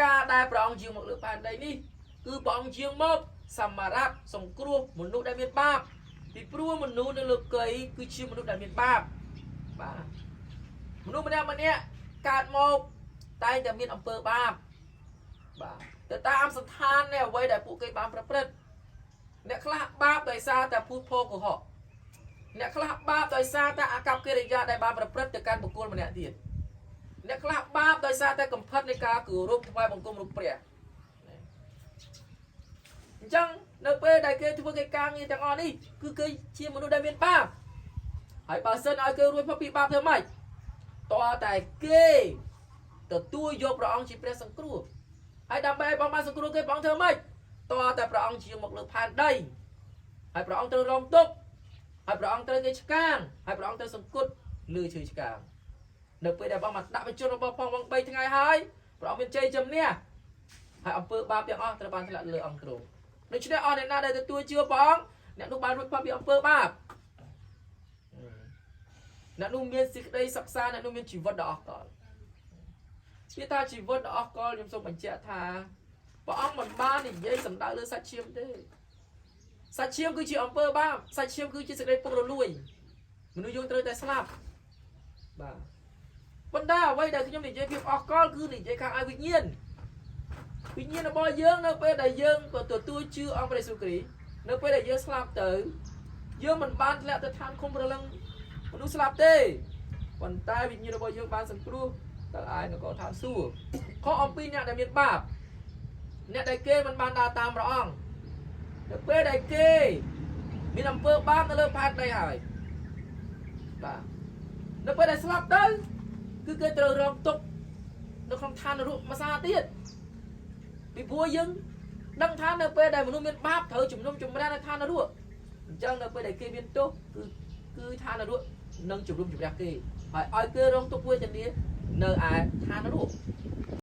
ការដែលព្រះអង្គយាងមកលើផែនដីនេះគឺព្រះអង្គយាងមកសម្រាប់សង្គ្រោះមនុស្សដែលមានបាបពីព្រោះមនុស្សនៅលើកីគឺជាមនុស្សដែលមានបាបបាទមនុស្សម្នាក់ម្នាក់កើតមកតែងតែមានអំពើបាបបាទទៅតាមស្ថាននៃអ្វីដែលពួកគេបានប្រព្រឹត្តអ្នកខ្លះបាបដោយសារតែភូតភរកុហកអ្នកខ្លះបាបដោយសារតែអាកប្បកិរិយាដែលបានប្រព្រឹត្តទៅកាន់បុគ្គលម្នាក់ទៀតអ្នកខ្លះបាបដោយសារតែកំផិតនៃការគោរពថ្វាយបង្គំរូបព្រះអញ្ចឹងនៅពេលដែលគេធ្វើកិច្ចការងារទាំងអស់នេះគឺគេជាមនុស្សដែលមានបាបហើយបើសិនឲ្យគេរួចផុតពីបាបធ្វើម៉េចតើតែគេទទួលយកព្រះអង្គជាព្រះសង្គ្រោះហើយដើម្បីឲ្យព្រះអង្គបានសង្គ្រោះគេព្រះអង្គធ្វើម៉េចតើតែព្រះអង្គជាមកលើផែនដីហើយព្រះអង្គត្រូវរងទុក្ខហើយព្រះអង្គត្រូវគេឆ្កាងហើយព្រះអង្គត្រូវសង្កត់លើឈើឆ្កាងនៅពេលដែលព្រះអង្គបានដាក់បញ្ជនរបស់ផងបង3ថ្ងៃហើយព្រះអង្គមានជ័យជំនះហើយអំពើបាបទាំងអស់ត្រូវបានធ្លាក់លើអង្គទ្រង់ដូច្នេះអស់អ្នកណាដែលទទួលជឿព្រះអង្គអ្នកនោះបានរួចផុតពីអំពើបាបអ្នកនោះមានសេចក្តីសិក្សាអ្នកនោះមានជីវិតដ៏អស្ចារ្យពាក្យថាជីវិតដ៏អស្ចារ្យខ្ញុំសូមបញ្ជាក់ថាព្រះអង្គមិនបាននិយាយសំដៅលើសាច់ឈាមទេសាច់ឈាមគឺជាអំពើបាបសាច់ឈាមគឺជាសេចក្តីពុករលួយមនុស្សយើងត្រូវតែស្លាប់បាទប៉ុន្តែអ្វីដែលខ្ញុំនិយាយភាពអស្ចារ្យគឺនិយាយខាងឲ្យវិញ្ញាណវិញ្ញាណរបស់យើងនៅពេលដែលយើងក៏ទទួលជឿអង្គព្រះយេស៊ូវគ្រីស្ទនៅពេលដែលយើងស្លាប់ទៅយើងមិនបានធ្លាក់ទៅឋានឃុំរលឹងមនុស្សស្លាប់ទេប៉ុន្តែវិញ្ញាណរបស់យើងបានសង្គ្រោះទៅឯនគរឋានសួគ៌ខុសអំពីអ្នកដែលមានបាបអ្នកដែលគេមិនបានដើរតាមព្រះអង្គនៅពេលដែលគេមានអំពើបាបនៅលើផែនដីហើយបាទនៅពេលដែលស្លាប់ទៅគឺគេត្រូវរងទុក្ខនៅក្នុងឋាននរកមួយសារទៀតពីព្រោះយើងដឹងថានៅពេលដែលមនុស្សមានបាបត្រូវជំនុំជម្រះនៅឋាននរកអញ្ចឹងនៅពេលដែលគេមានទោសគឺគឺឋាននរកនឹងជំនុំជម្រះគេហើយឲ្យគេរងទុក្ខវេទនានៅឯឋាននរក។